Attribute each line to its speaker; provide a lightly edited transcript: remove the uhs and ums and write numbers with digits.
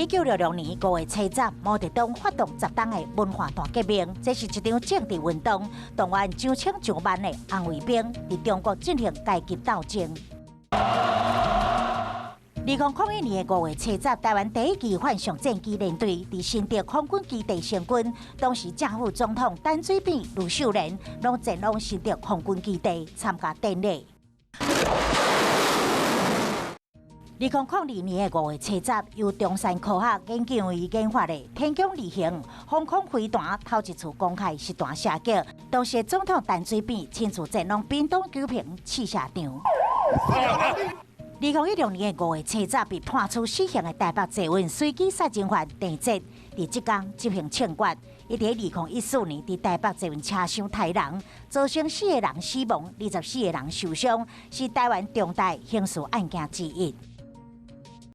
Speaker 1: 1966年5月70，毛澤東發動10冬的文化大革命，這是一場政治運動，動員上千上萬的紅衛兵佇中國進行階級鬥爭。2001年5月70，台灣第一支反常戰機聯隊佇新竹空軍基地成軍，當時正副總統陳水扁、呂秀蓮攏前往新竹空軍基地參加典禮。2002年5月70，由中山科學研究院研發的天弓二型防空飛彈頭一次公開實彈射擊，當時總統陳水扁親自前往屏東九評試射場。2016年5月70，被判處死刑的台北捷運隨機殺人犯鄭捷，佇這工執行槍決。伊佇2014年佇台北捷運車廂刣人，造成四個人死亡，24個人受傷，是台灣重大刑事案件之一。